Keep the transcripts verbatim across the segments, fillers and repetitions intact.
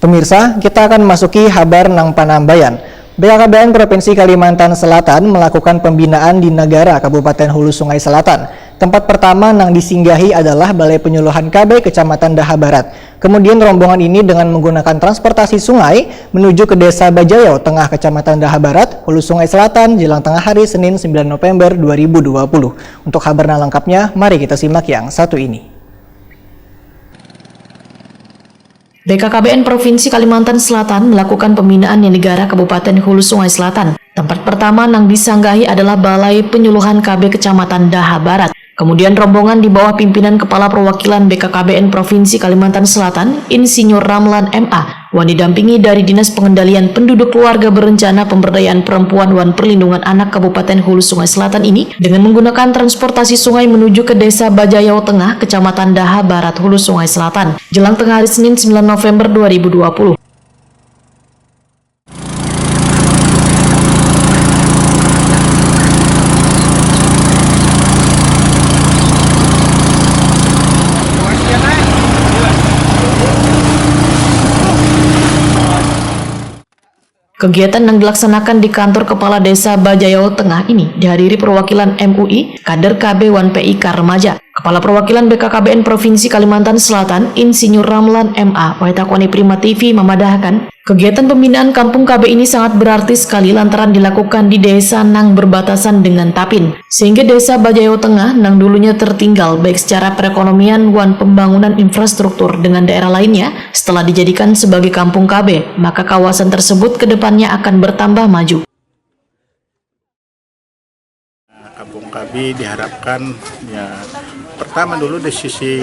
Pemirsa, kita akan masuki habar nang panambayan. B K K B N Provinsi Kalimantan Selatan melakukan pembinaan di Negara Kabupaten Hulu Sungai Selatan. Tempat pertama nang disinggahi adalah Balai Penyuluhan K B Kecamatan Daha Barat. Kemudian rombongan ini dengan menggunakan transportasi sungai menuju ke Desa Bajayau Tengah, Kecamatan Daha Barat, Hulu Sungai Selatan, jelang tengah hari Senin sembilan November dua ribu dua puluh. Untuk habar nang lengkapnya, mari kita simak yang satu ini. B K K B N Provinsi Kalimantan Selatan melakukan pembinaan di Negara Kabupaten Hulu Sungai Selatan. Tempat pertama nang disanggahi adalah Balai Penyuluhan K B Kecamatan Daha Barat. Kemudian rombongan di bawah pimpinan Kepala Perwakilan B K K B N Provinsi Kalimantan Selatan, Insinyur Ramlan M A, wan didampingi dari Dinas Pengendalian Penduduk Keluarga Berencana Pemberdayaan Perempuan wan Perlindungan Anak Kabupaten Hulu Sungai Selatan ini dengan menggunakan transportasi sungai menuju ke Desa Bajayau Tengah, Kecamatan Daha Barat, Hulu Sungai Selatan, jelang tengah hari Senin sembilan November dua ribu dua puluh. Kegiatan yang dilaksanakan di kantor Kepala Desa Bajayau Tengah ini dihadiri perwakilan M U I, kader K B wan P I K remaja. Kepala Perwakilan B K K B N Provinsi Kalimantan Selatan, Insinyur Ramlan M A, wahai takoni Prima T V, memadahkan, kegiatan pembinaan Kampung K B ini sangat berarti sekali lantaran dilakukan di desa nang berbatasan dengan Tapin, sehingga Desa Bajayau Tengah nang dulunya tertinggal baik secara perekonomian wan pembangunan infrastruktur dengan daerah lainnya, setelah dijadikan sebagai Kampung K B, maka kawasan tersebut ke depannya akan bertambah maju. Kampung K B diharapkan, ya, pertama dulu dari sisi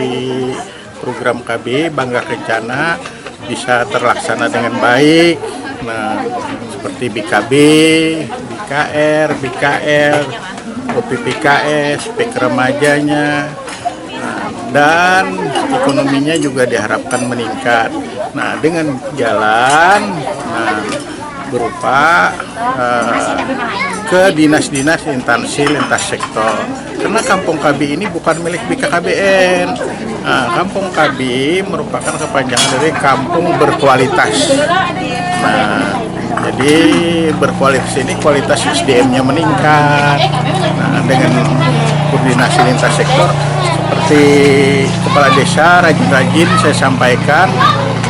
program K B, Bangga Kencana, bisa terlaksana dengan baik. Nah, seperti B K B, B K R, B K L, O P P K S, pek remajanya, nah, dan ekonominya juga diharapkan meningkat. Nah, dengan jalan, nah, berupa, eh, ke dinas-dinas, instansi lintas sektor. Karena Kampung K B ini bukan milik B K K B N. Nah, Kampung K B merupakan kepanjangan dari Kampung Berkualitas. Nah, jadi berkualitas ini kualitas S D M-nya meningkat. Nah, dengan koordinasi lintas sektor seperti kepala desa rajin-rajin saya sampaikan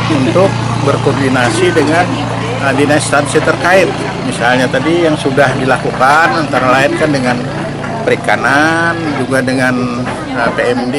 untuk berkoordinasi dengan, eh, dinas instansi terkait. Misalnya tadi yang sudah dilakukan antara lain kan dengan perikanan, juga dengan, eh, P M D.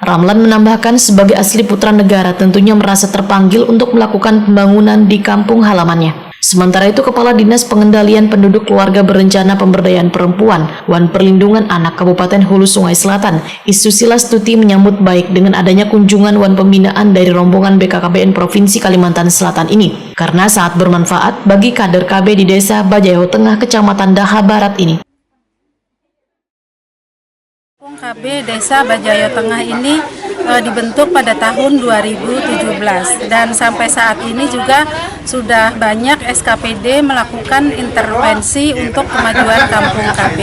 Ramlan menambahkan, sebagai asli putra negara tentunya merasa terpanggil untuk melakukan pembangunan di kampung halamannya. Sementara itu, Kepala Dinas Pengendalian Penduduk Keluarga Berencana Pemberdayaan Perempuan wan Perlindungan Anak Kabupaten Hulu Sungai Selatan, Isu Silastuti, menyambut baik dengan adanya kunjungan wan pembinaan dari rombongan B K K B N Provinsi Kalimantan Selatan ini, karena sangat bermanfaat bagi kader K B di Desa Bajayau Tengah, Kecamatan Daha Barat ini. Kampung K B Desa Bajayau Tengah ini, eh, dibentuk pada tahun dua ribu tujuh belas dan sampai saat ini juga sudah banyak S K P D melakukan intervensi untuk kemajuan Kampung K B.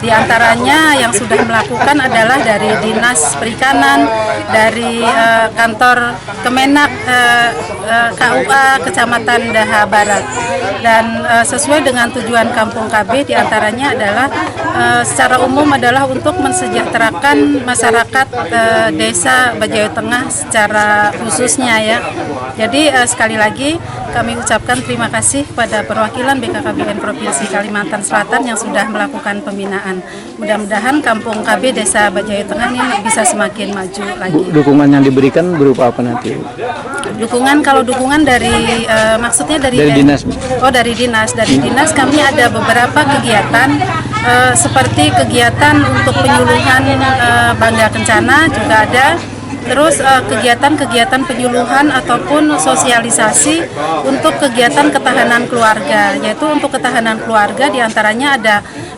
Di antaranya yang sudah melakukan adalah dari Dinas Perikanan, dari, eh, kantor Kemenag, eh, eh, K U A Kecamatan Daha Barat. Dan, eh, sesuai dengan tujuan Kampung K B, di antaranya adalah, eh, secara umum adalah untuk mensejahterakan masyarakat, eh, Desa Bajayau Tengah secara khususnya, ya. Jadi, eh, sekali lagi kami ucapkan terima kasih kepada perwakilan B K K B N Provinsi Kalimantan Selatan yang sudah melakukan pembinaan. Mudah-mudahan Kampung K B Desa Bajayau Tengah ini bisa semakin maju lagi. Bu, dukungan yang diberikan berupa apa nanti? Dukungan, kalau dukungan dari, eh, maksudnya dari, dari dinas. Oh, dari dinas. Dari dinas kami ada beberapa kegiatan, eh, seperti kegiatan untuk penyuluhan, eh, Bangga Kencana juga ada. Terus, eh, kegiatan-kegiatan penyuluhan ataupun sosialisasi untuk kegiatan ketahanan keluarga, yaitu untuk ketahanan keluarga diantaranya ada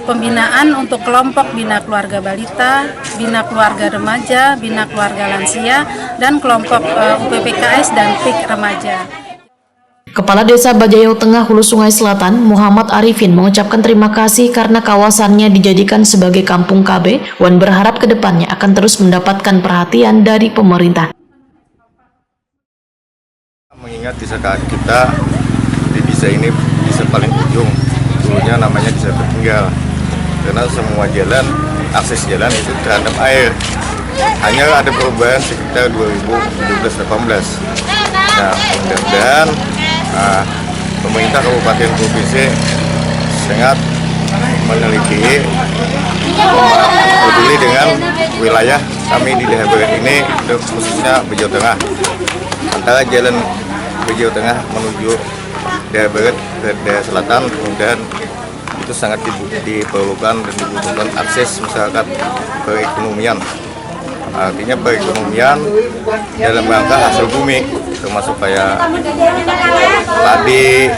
pembinaan untuk kelompok bina keluarga balita, bina keluarga remaja, bina keluarga lansia, dan kelompok, eh, U P P K S dan pik remaja. Kepala Desa Bajayau Tengah, Hulu Sungai Selatan, Muhammad Arifin, mengucapkan terima kasih karena kawasannya dijadikan sebagai kampung K B wan berharap kedepannya akan terus mendapatkan perhatian dari pemerintah. Ingat, desa kita di desa ini desa paling ujung, dulunya namanya desa tertinggal karena semua jalan, akses jalan itu terendam air. Hanya ada perubahan sekitar dua ribu tujuh belas delapan belas. Nah, mudah-mudahan uh, pemerintah kabupaten provinsi sangat meneliti, peduli dengan wilayah kami di Daya Barat ini, khususnya Bejau Tengah, antara jalan Bejau Tengah menuju Daya Barat ke Daya Selatan, kemudian itu sangat diperlukan dan dibutuhkan akses masyarakat perekonomian. Artinya perekonomian dalam rangka hasil bumi, termasuk kayak padi,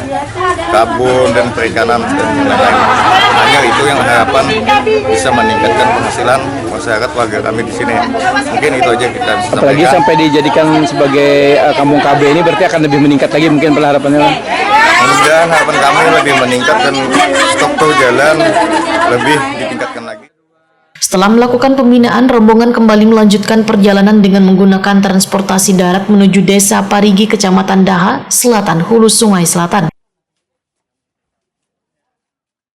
kabun, dan perikanan dan lain-lain. Hanya itu yang harapan bisa meningkatkan penghasilan masyarakat warga kami di sini. Mungkin itu aja kita bisa. Apalagi sampaikan. Sampai dijadikan sebagai uh, kampung K B ini, berarti akan lebih meningkat lagi mungkin harapannya. Mudah-mudahan harapan kami lebih meningkat dan struktur jalan lebih ditingkatkan lagi. Setelah melakukan pembinaan, rombongan kembali melanjutkan perjalanan dengan menggunakan transportasi darat menuju Desa Parigi, Kecamatan Daha, Selatan Hulu Sungai Selatan.